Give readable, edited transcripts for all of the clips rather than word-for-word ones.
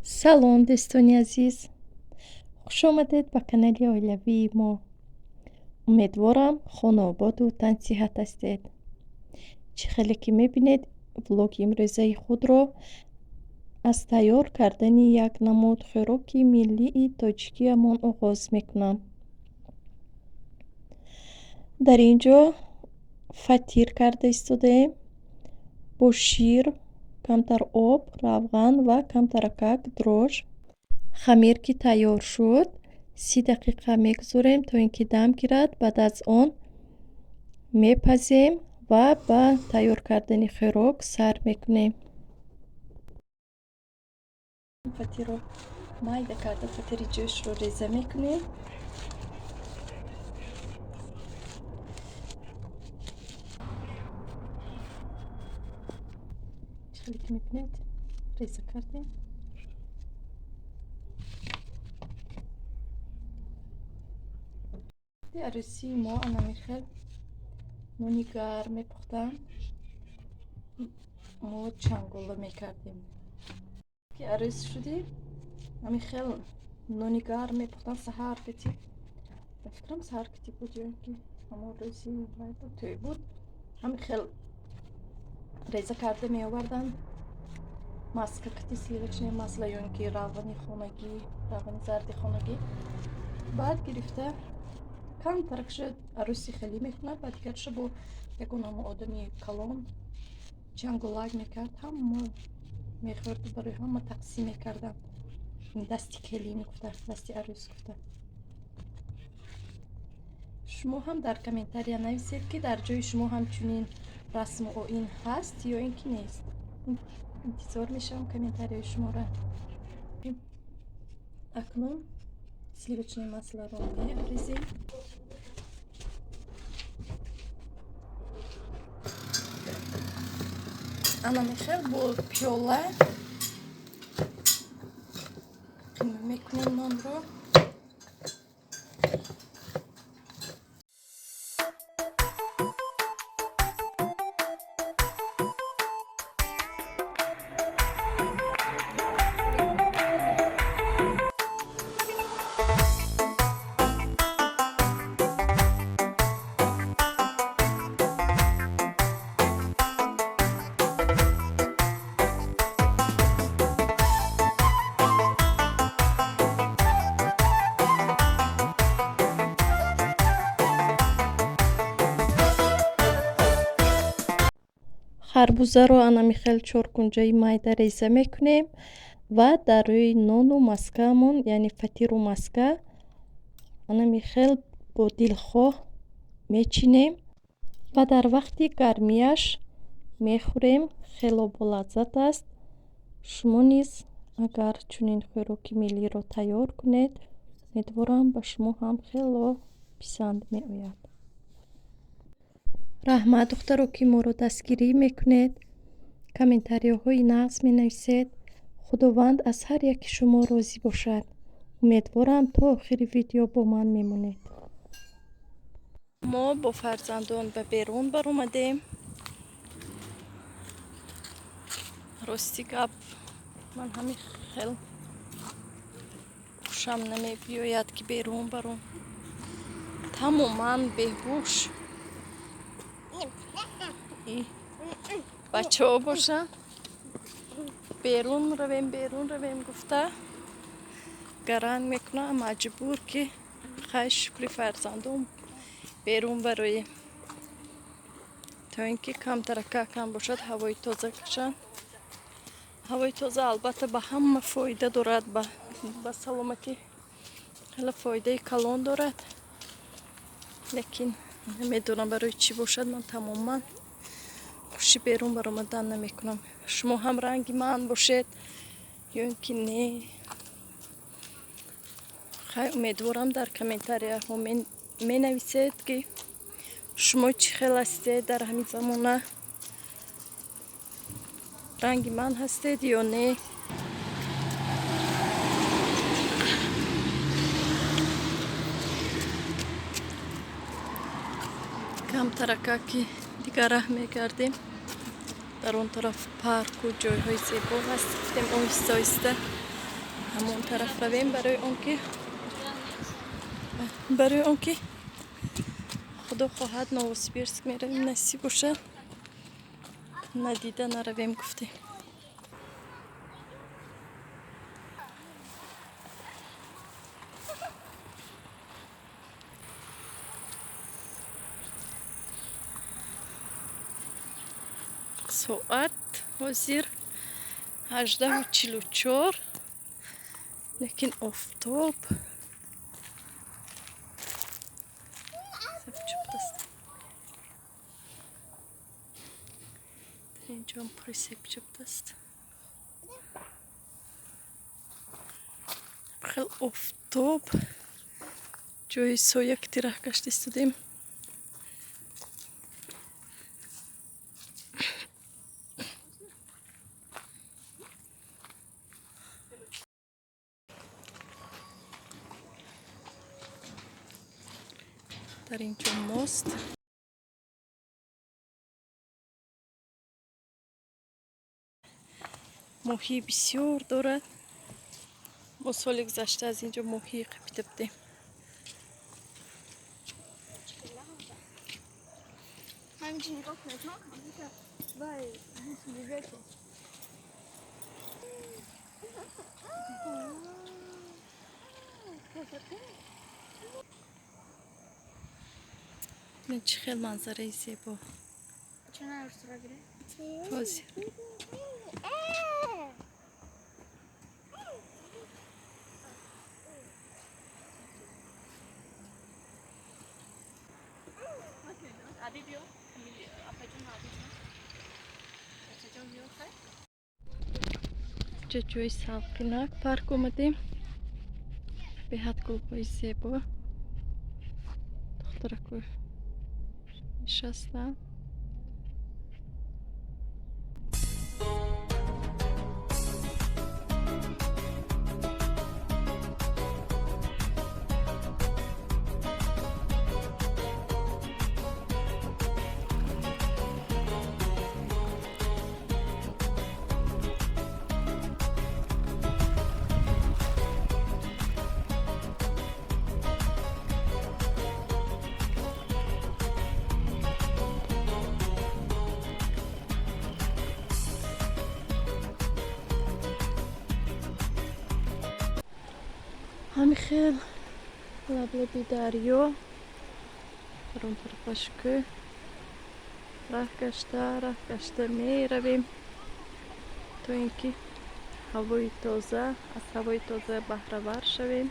Салом, дӯстони азиз! Хушомадед ба канали оилавии мо. Умедворам, хонаободу тансиҳат ҳастед. Чӣ хеле ки мебинед, влоги имрӯзаи худро аз тайёр кардани як намуд хӯроки миллии тоҷикиамон оғоз мекунам. Дар ин ҷо фатир карда истодаем бо шир, камтар об, равған ва камтаракак дрож. Хамир ки тайёр шуд, 30 дақиқа мегузорем, то ин ки дам гирад. Баъд аз он мепазем ва ба тайёр кардани хӯрок сар мекунем. Фатирро майда карда, фатири ҷӯшро реза мекунем. Хеле ки мебинед, реза кардем. Арӯсии мо анамихел нони гарм мепухтанд, мо чангола мекардем. Ки арӯс шудем, ҳамихел нони гарм мепухтанд саҳар кати. Ба фикрам, саҳар кати буд ё ин ки ҳамон рӯзи вай буд, тӯй буд. Ҳамихел реза карда меоварданд, маска кати, сливочное масло ё ин ки равғани хонагӣ, равғани зарди хонагӣ. Баъд гирифта, камтаракша арӯси хелӣ мекунад, баъд дигарша бо ягон ҳамо одами калон чанголак мекард, ҳама мехӯрду барои ҳама тақсим мекарданд. Дасти келин гуфта, дасти арӯс гуфта. Шумо ҳам дар комментария нависед, ки дар ҷои шумо ҳамчунин расму оин ҳаст ё ин ки нест. Интизор мешавам комментарияи шуморо. Акнун сливочное маслоро меарезем. Ана мехел бо пиёла қима мекунем нонро. Харбузаро анамихел чоркунҷаи майда реза мекунем ва дар рӯи нону маскаамон, яъне фатиру маска, анамихел бо дилхоҳ мечинем ва дар вақти гармияш мехӯрем. Хело болаззат аст. Шумо низ агар чунин хӯроки миллиро тайёр кунед, умедворам, ба шумо ҳам хело писанд меояд. Раҳмат, духтаро, ки моро дастгирӣ мекунед, комментарияҳои нағз менависед. Худованд аз ҳар яки шумо розӣ бошад. Умедворам, то охири видео бо ман мемонед. Мо бо фарзандон ба берун баромадем. Рости гап, ман ҳамин хел хушам намебиёяд, ки берун баром. Тамоман беҳуш. Бачаҳо бошанд, берун равем, берун равем гуфта гаранг мекунам. Маҷбур ки, хай, шукри фарзандон, берун бароем, то ин ки камтарака кам бошад, ҳавои тоза кашанд. Ҳавои тоза албатта ба ҳама фоида дорад, ба саломатӣ хеле фоидаи калон дорад, лекин намедонам барои чӣ бошад, ман тамоман хуши берун баромадан намекунам. Шумо ҳам ранги ман бошед ё ин ки не? Хай, умедворам, дар комментарияҳо менависед, ки шумо чӣ хел ҳастед дар ҳамин замона, ранги ман ҳастед ё не. Камтарака ки дигар раҳ мегардем, дар он тараф парку ҷойҳои зебо ҳаст. Гуфтем, оҳиста оҳиста Ҳамон тараф равем, барои он ки худо хоҳад, Новосибирск меравем, насиб бошад, надида наравем гуфтем. Соат ҳозир 18:44, лекин офтоб себчуптаст. Дар инҷоам пури себчуптаст. Хел офтоб, ҷои соя ки раҳ гашта истодем. Дар инҷо мост. Моҳӣ бисёр дорад. Мо соли гузашта аз инҷо моҳӣ қапида будем. Ҳаминҷо нигоҳ кунед, вай нигоҳ кун. Чӣ хел манзараи зебо. Чона арсура гире? Ҳозир. Аби биё, апаҷон, абиҷон. Бачаҷон, биё, хай. Ҷо ҷои салқинак, парк омадем. Беҳад гулҳои зебо. Духтарако нишастанд. Ҳами хел лаблаби дарё, дар он тарафаш кӯҳ. Раҳ гашта, раҳ гашта меравем, то ин ки ҳавои тоза, аз ҳавои тоза баҳравар шавем.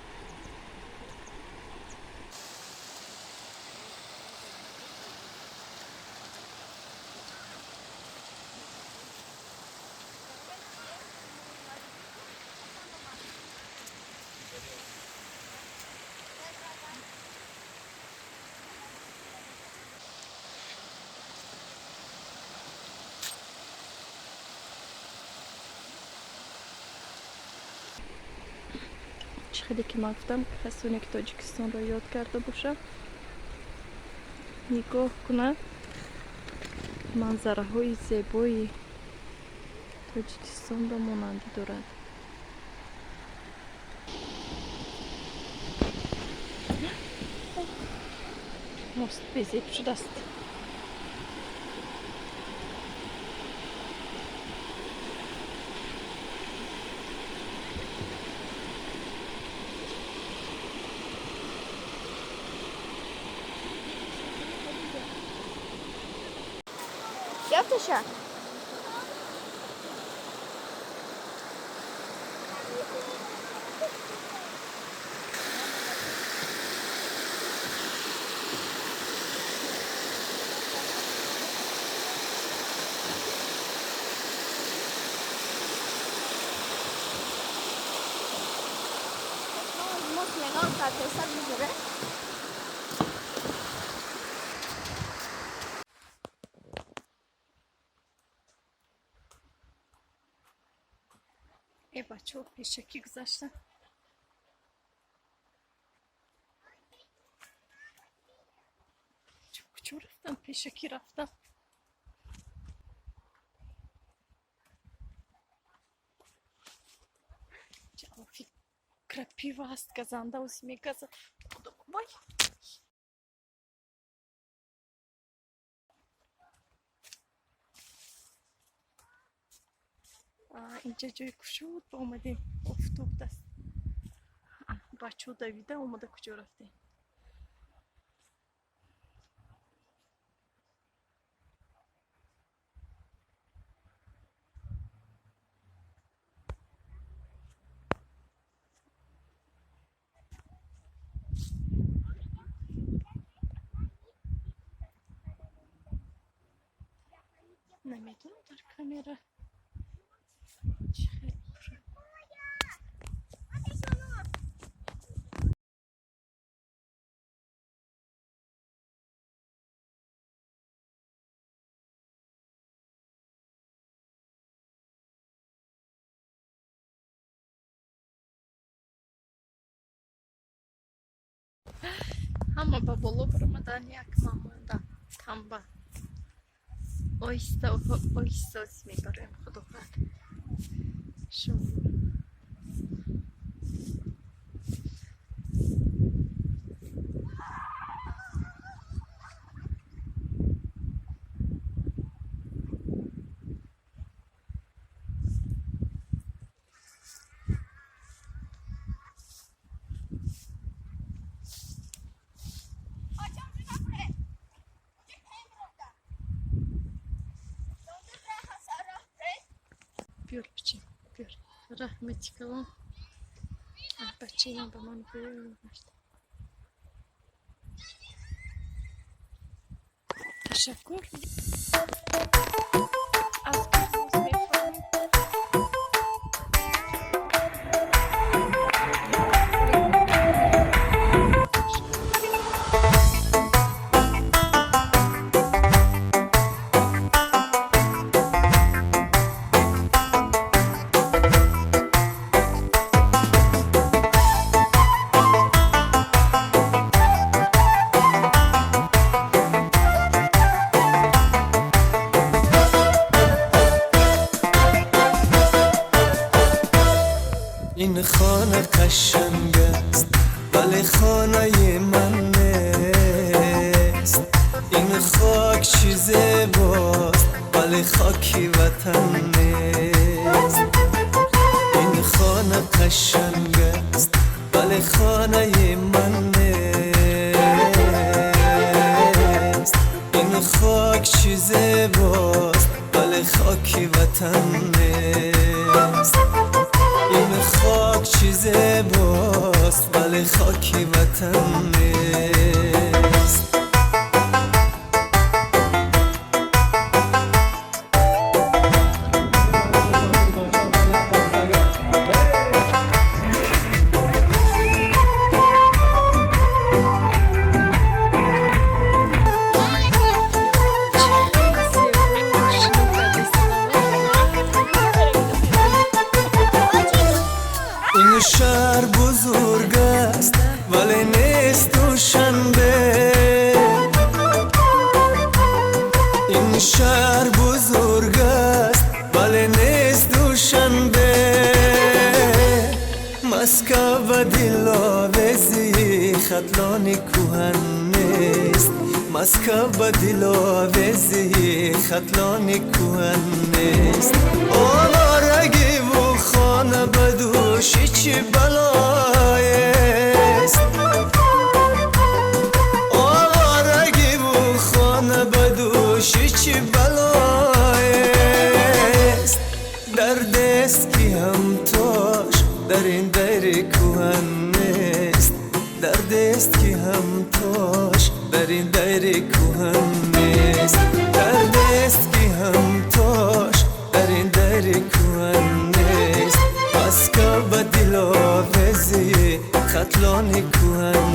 Чӣ хеле ки ман гуфтам, касоне ки Тоҷикистонро ёд карда бошад, нигоҳ кунад, манзараҳои зебои Тоҷикистонро монандӣ дорад. Мост безеб шудааст. Ёфташа? Мост нигоҳ кард, ҳисоб мегире. Э, бачаҳо пешакӣ гузаштанд. Куҷо рафтам? Пешакӣ рафтам. Ҷалфи. Крапива ҳаст, газанда оси мегазад. Вой! Инҷа ҷои кушод ба омадем. Офтоб даст. Бачаҳо давида омада куҷо рафтем? Намедонам дар камера чӣ хел пура. Ҳама ба боло баромадан, як ман мондам тамба. Оҳиста оҳиста ози мебароем, худо хоҳад. Шом. Биёр бача, биёр. Раҳмати калон. Бачаям ба ман бӯй овард. Ташаккур. Аз боз мефаҳмем. این خانه قشنگ است ولی خانه من نیست. این خاک چی زیباست ولی خاکی وطن نیست. این خانه قشنگ است ولی خانه من نیست. این خاک چی زیباست ولی خاکی وطن نیست. این خاک چی زیباست ولی خاکی وطن نیست. این شهر بزرگ است ولی نیست دوشنبه. این شهر بزرگ است ولی نیست دوشنبه. مسکو و دلاویزی ختلان کهن نیست. مسکو و دلاویزی ختلان کهن نیست. آوارگی و خانه بدوشی چی بلایست. آوارگی و خانه بدوشی چی بلایست. درد است که همتاش در این دیر کهن نیست. درد است که همتاش در این دیر کهن نیست. درد است که همتاش در این دیر کهن نیست. مسکو به دلاویزی ختلان کهن